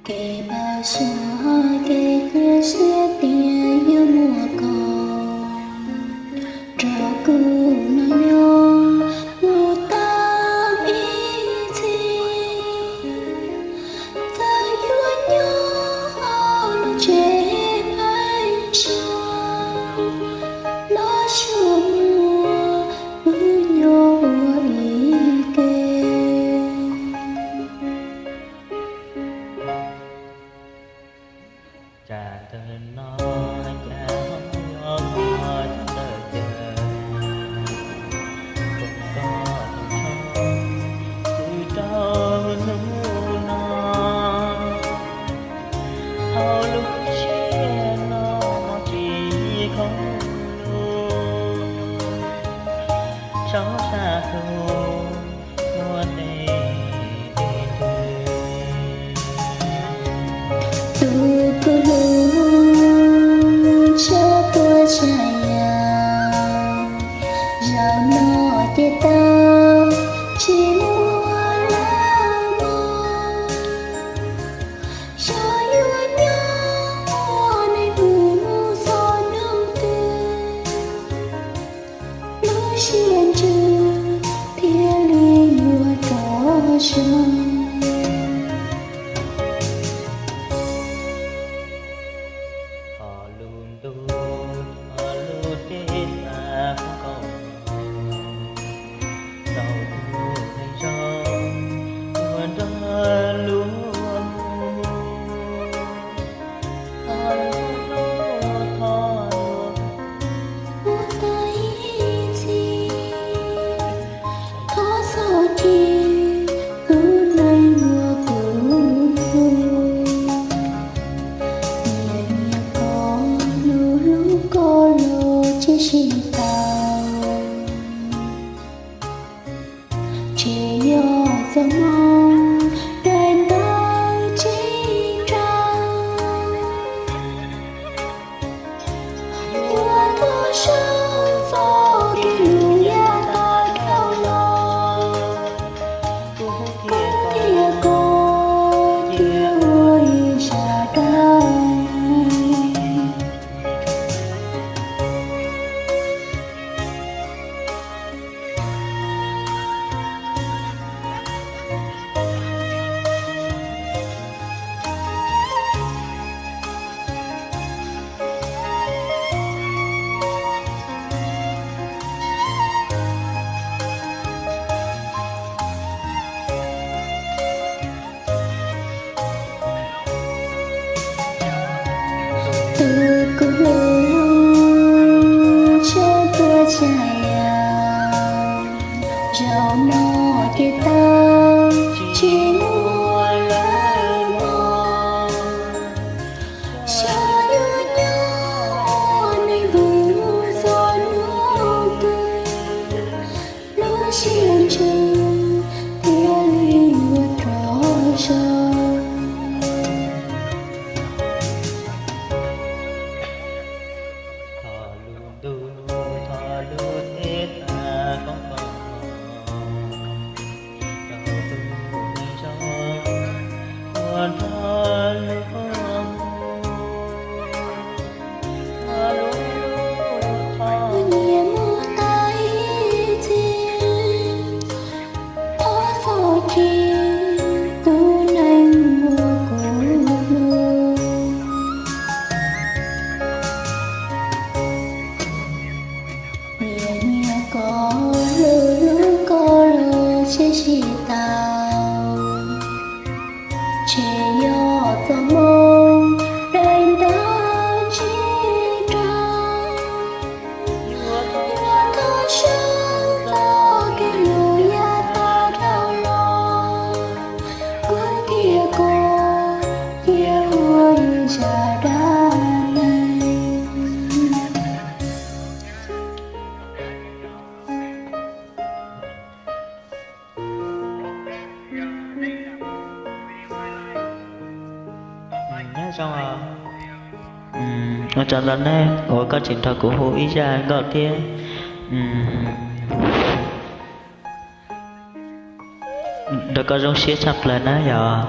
Kev npau suav kev cia siab tias yuav muaj koj nrog kuv nyob mus tau ib txhis. Txawm yuav nyob hauv lub tsev pheeb suab, los suab muaj wb nyob ua ib ke. Tsam ntawm no cas ho yog ntawm caw, koom koj tus ntsho twb rau hnub no, hauv lub siab no tsis khoob lug, tsob sab hlub muaj tej dej ntws. Tus kuv hlub, txhob tuav tsav yam, zaum no ces tau, tsis muaj lawm mog. Xyov yuav nyob ua neeg hwm mus txog hnub twg, lub siab ntsws thiaj li yuav rov zoo. Txog lub ntuj, txog lub teb tas koob koj, tau tus neeg zoo uas nrog luag mus, txog lub ntuj, txog lub mus tau ib txhis, thov txhob cia kuv neeg uas kuv hlub. Nyiam nyiam koj, hlub hlub koj los tsis sib tau, tsis yog txoj hmoo daim ntawv tsis nrag. Yuav tuaj saib txoj kev hlub yav tag dhau los, kuv thiab koj cia ua ib sab dab neeg. Tus kuv hlub, txhob tuav tsav yam, zaum no ces tau, tsis muaj lawm mog. Xyov yuav nyob ua neeg hwm mus txog hnub twg, lub siab ntsws thiaj li yuav rov zoo. Txog lub ntuj, txog lub teb tas koob koj, tau tus neeg zoo uas nrog luag mus, txog lub ntuj, txog lub nyiam mus tau ib txhis, thov txhob cia kuv neeg uas kuv hlub. Nyiam nyiam koj, hlub hlub koj los tsis sib tau, tsis yog txoj hmoo daim ntawv tsis nrag. Yuav tuaj saib txoj kev hlub yav tag dhau los, kuv thiab koj cia ua ib sab dab neeg. Nyob zoo, ua tsaug ntau nawb uas koj tseem nrog kuv hu ib zaj nkauj thiab. Nrog koj zoo siab tshaj plaws nawb yog.